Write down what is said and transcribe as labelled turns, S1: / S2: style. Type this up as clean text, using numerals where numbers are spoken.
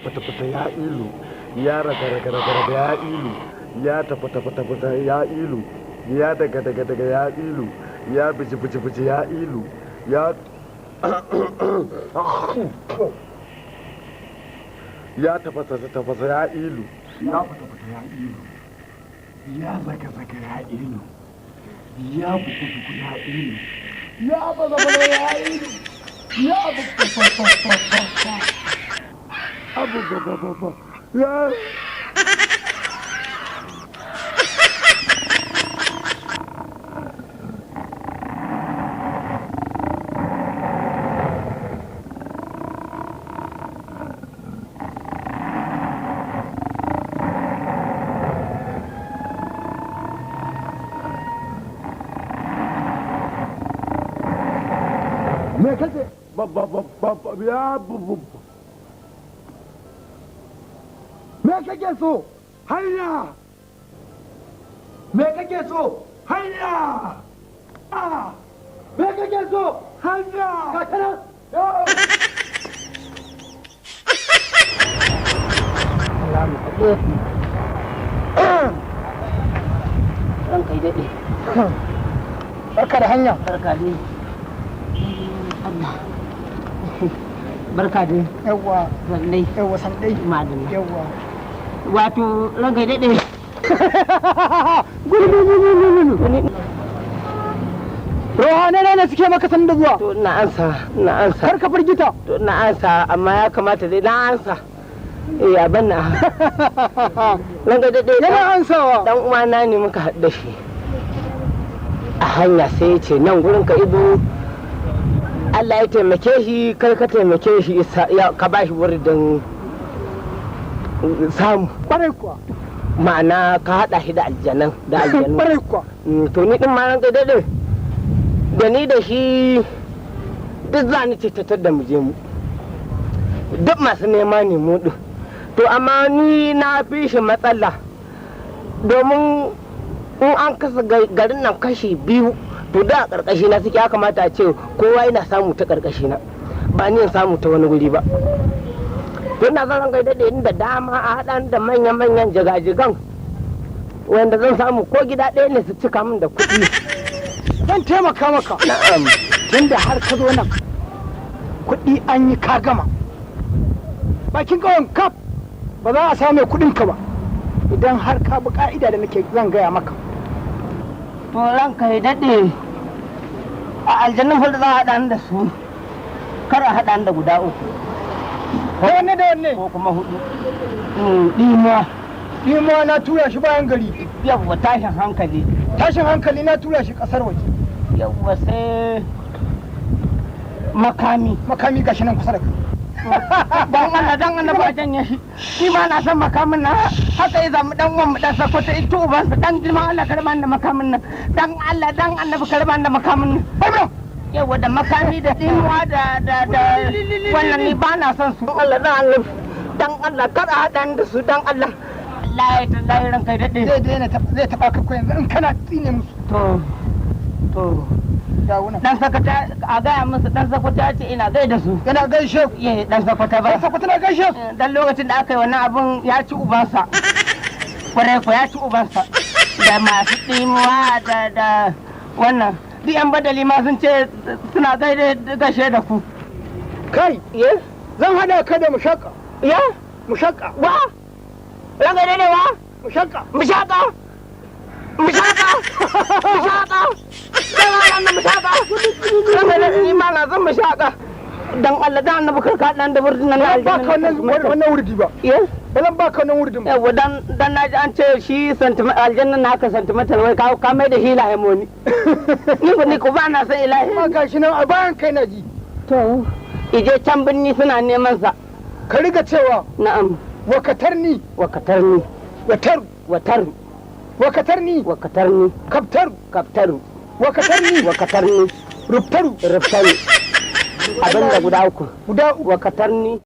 S1: fata fata ya ilu, ya raga raga raga raga ya ilu, ya tafa tafa tafa ya ilu, ya daga daga daga ya ilu, ya biji biji biji ya ilu, ya ya tafasa tafasa ya ilu, ya fata fata ya ilu, ya zaga zaga ya ilu, ya buku buku ya ilu, ya baza baza ya ilu, ya buku abu ba ya. Me kace? Ba ba ba ba ya bu bu. Me kake so? Hanya! Me kake so? Hanya! Ah! Me kake so? Hanya! Ka tana!
S2: Salamu alaikum. Ranka yi daɗe.
S3: Barka da hanya.
S2: Barka dai. Allah. Barka dai.
S3: Yawwa.
S2: Sannai.
S3: Yawwa sandai.
S2: Madalla.
S3: Yawwa.
S2: Wato ranka yi daɗe.
S3: Gudu gudu gudu gudu. Rohanai ne suke maka sanda zuwa.
S2: To ina ansa, ina ansa.
S3: Kar ka firgita.
S2: To ina ansa amma ya kamata dai na ansa. Eh abin na. Ranka daɗe.
S3: Yana ansawa.
S2: Dan uwana ne muka haɗu da shi. A hanya sai ya ce nan gurin ka ido Allah ya taimake shi, kar ka taimake shi, ka ba shi wurin samu.
S3: Kwarai kuwa.
S2: Ma'ana ka haɗa shi da aljanan da aljanu.
S3: Kwarai kuwa.
S2: To ni din ma ranka daɗe da ni da shi duk za ni ce tattar da mu je mu duk masu nema ne mu ɗin. To amma ni na fi shi matsala, domin in an kasa garin nan kashi biyu, to da a ƙarƙashi na suke. Ya kamata a ce kowa yana samu ta ƙarƙashi na, ba ni in samu ta wani guri ba. To ina zan ranka daɗe ni da dama a haɗa da manya-manyan jigajigan wanda zan samu ko gida ɗaya ne su cika min da kuɗi.
S3: Zan taimaka maka.
S2: Na'am.
S3: Tunda har ka zo nan, kuɗi an yi ka gama. Bakin ƙauyen kaf ba za a same kuɗin ka ba idan har ka bi ka'ida da nake zan gaya maka.
S2: To ranka ya daɗe, a aljanun fa da za a haɗa ni da su, kar a haɗa ni da guda uku.
S3: Da wanne da wanne?
S2: Ko kuma hudu. Ɗimuwa.
S3: Ɗimuwa na tura shi bayan gari.
S2: Yawwa, tashin hankali.
S3: Tashin hankali na tura shi ƙasar waje.
S2: Yawwa, sai makami.
S3: Makami gashi nan kusa da kai.
S2: Dan Allah dan Allah ba janye shi. Shi ma na san makamin nan. Haka ya zamu dan uwan mu dan sakwata ito ubansa. Dan girman Allah karban da makamin nan. Dan Allah dan Annabi karban da makamin nan. Yawwa, da makami da tsinuwa da da da wannan ni ba na son su. Allah dan Allah dan Allah kar a haɗa ni da su dan Allah. Allah ya tallahi ranka ya daɗe.
S3: Zai daina zai taɓa ka ko yanzu in kana tsine musu.
S2: To to
S3: Gawuna.
S2: Dan sakwata a gaya musu dan sakwata ya ce ina gaida su.
S3: Yana gaishe ku.
S2: Eh, dan sakwata ba.
S3: Dan sakwata na gaishe ku.
S2: Dan lokacin da aka yi wannan abun ya ci ubansa. Kwarai ko ya ci ubansa. Da masu tsimuwa da da wannan. Duk yan badali ma sun ce suna gaide gaishe da ku.
S3: Kai.
S2: Ye?
S3: Zan hada ka da mushakka.
S2: Ya?
S3: Mushakka.
S2: Wa? Ranka daidai wa?
S3: Mushakka.
S2: Mushaka! Mushaka! Mushaka! Dan Allah na mushaka! Ranka daidai ni ma na zan mushaka. Dan Allah dan annabi kar ka dan da wurin nan na
S3: Ba ka wannan wannan wurdi ba.
S2: Yes.
S3: Ba zan baka wannan wurdin ba.
S2: Yawwa, dan dan naji an ce shi sentiment aljanna naka sentimental, wai ka mai da shi lahimoni. Ni ko ni ko ba na san ilahi.
S3: Amma gashi nan a bayan kai na ji.
S2: To ije can binni suna neman sa.
S3: Ka riga cewa
S2: Na'am.
S3: wakatarni.
S2: Wakatarni.
S3: Watar.
S2: Watar.
S3: Wakatarni.
S2: Wakatarni.
S3: Kaftaru.
S2: Kaftaru.
S3: Wakatarni.
S2: Wakatarni.
S3: Rubtaru.
S2: Rubtaru. Abinda guda uku.
S3: Guda uku.
S2: Wakatarni.